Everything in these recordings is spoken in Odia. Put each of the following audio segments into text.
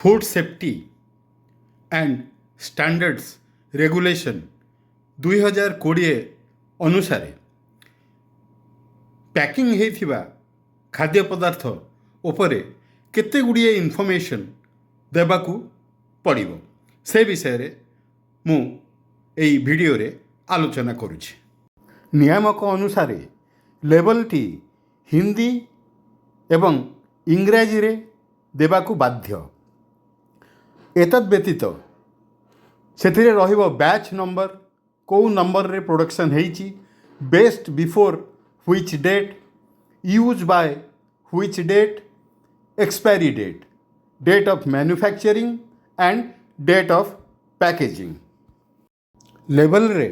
Food Safety and Standards Regulation 2020 ଅନୁସାରେ ପ୍ୟାକିଂ ହେଇଥିବା ଖାଦ୍ୟ ପଦାର୍ଥ ଉପରେ କେତେ ଗୁଡ଼ିଏ ଇନଫର୍ମେସନ୍ ଦେବାକୁ ପଡ଼ିବ, ସେ ବିଷୟରେ ମୁଁ ଏଇ ଭିଡ଼ିଓରେ ଆଲୋଚନା କରୁଛି। ନିୟାମକ ଅନୁସାରେ ଲେବଲ୍ଟି ହିନ୍ଦୀ ଏବଂ ଇଂରାଜୀରେ ଦେବାକୁ ବାଧ୍ୟ। ଏତଦ୍ ବ୍ୟତୀତ ସେଥିରେ ରହିବ ବ୍ୟାଚ୍ ନମ୍ବର, କେଉଁ ନମ୍ବରରେ ପ୍ରଡ଼କ୍ସନ୍ ହେଇଛି, best before which date, use by which date, expiry date, date of manufacturing and date of packaging। ଲେବଲ୍ରେ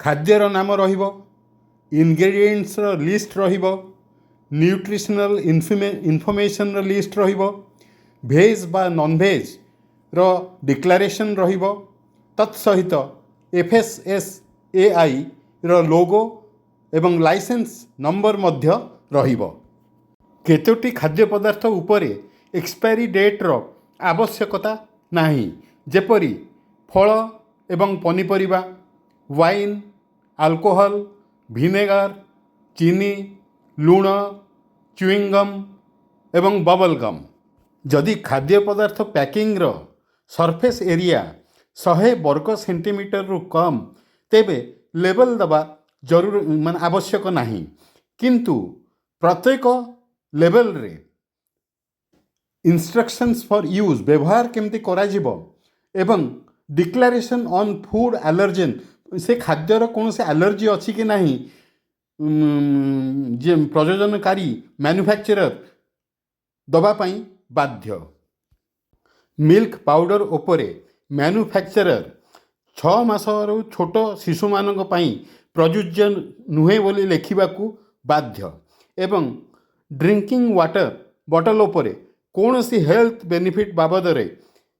ଖାଦ୍ୟର ନାମ ରହିବ, ଇନଗ୍ରେଡ଼ିଏଣ୍ଟସର ଲିଷ୍ଟ ରହିବ, ନ୍ୟୁଟ୍ରିସନାଲ୍ ଇନଫର୍ମେସନ୍ର ଲିଷ୍ଟ ରହିବ, ଭେଜ୍ ବା ନନ୍ଭେଜ୍ର ଡିକ୍ଲାରେସନ୍ ରହିବ, ତତ୍ ସହିତ ଏଫ୍ଏସ୍ଏସ୍ଏଆଇର ଲୋଗୋ ଏବଂ ଲାଇସେନ୍ସ ନମ୍ବର ମଧ୍ୟ ରହିବ। କେତୋଟି ଖାଦ୍ୟ ପଦାର୍ଥ ଉପରେ ଏକ୍ସପାୟରି ଡେଟ୍ର ଆବଶ୍ୟକତା ନାହିଁ, ଯେପରି ଫଳ ଏବଂ ପନିପରିବା, ୱାଇନ୍, ଆଲକୋହଲ, ଭିନେଗାର, ଚିନି, ଲୁଣ, ଚୁଇଙ୍ଗମ୍ ଏବଂ ବବଲ୍ ଗମ୍। ଯଦି ଖାଦ୍ୟ ପଦାର୍ଥ ପ୍ୟାକିଂର ସର୍ଫେସ୍ ଏରିଆ 100 ବର୍ଗ ସେଣ୍ଟିମିଟରରୁ କମ୍, ତେବେ ଲେବଲ୍ ଦେବା ଜରୁରୀ, ମାନେ ଆବଶ୍ୟକ ନାହିଁ। କିନ୍ତୁ ପ୍ରତ୍ୟେକ ଲେବଲ୍ରେ ଇନଷ୍ଟ୍ରକ୍ସନ୍ସ ଫର୍ ୟୁଜ୍, ବ୍ୟବହାର କେମିତି କରାଯିବ ଏବଂ ଡିକ୍ଲାରେସନ୍ ଅନ୍ ଫୁଡ଼୍ ଆଲର୍ଜେନ୍, ସେ ଖାଦ୍ୟର କୌଣସି ଆଲର୍ଜି ଅଛି କି ନାହିଁ, ଯିଏ ପ୍ରଯୋଜନକାରୀ, ମ୍ୟାନୁଫ୍ୟାକ୍ଚରର ଦେବା ପାଇଁ ବାଧ୍ୟ। ମିଲ୍କ ପାଉଡ଼ର ଉପରେ ମ୍ୟାନୁଫ୍ୟାକ୍ଚରର 6 ମାସରୁ ଛୋଟ ଶିଶୁମାନଙ୍କ ପାଇଁ ପ୍ରଯୁଜ୍ୟ ନୁହେଁ ବୋଲି ଲେଖିବାକୁ ବାଧ୍ୟ ଏବଂ ଡ୍ରିଙ୍କିଂ ୱାଟର ବଟଲ ଉପରେ କୌଣସି ହେଲ୍ଥ ବେନିଫିଟ୍ ବାବଦରେ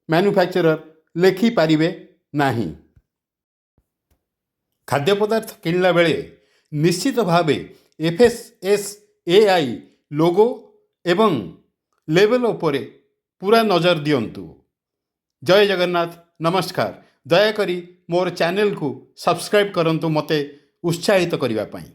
ମ୍ୟାନୁଫ୍ୟାକ୍ଚରର ଲେଖିପାରିବେ ନାହିଁ। ଖାଦ୍ୟ ପଦାର୍ଥ କିଣିଲା ବେଳେ ନିଶ୍ଚିତ ଭାବେ ଏଫ୍ଏସ୍ଏସ୍ଏଆଇ ଲୋଗୋ ଏବଂ ଲେବଲ୍ ଉପରେ ପୁରା ନଜର ଦିଅନ୍ତୁ। ଜୟ ଜଗନ୍ନାଥ, ନମସ୍କାର। ଦୟାକରି ମୋର ଚ୍ୟାନେଲକୁ ସବସ୍କ୍ରାଇବ୍ କରନ୍ତୁ ମୋତେ ଉତ୍ସାହିତ କରିବା ପାଇଁ।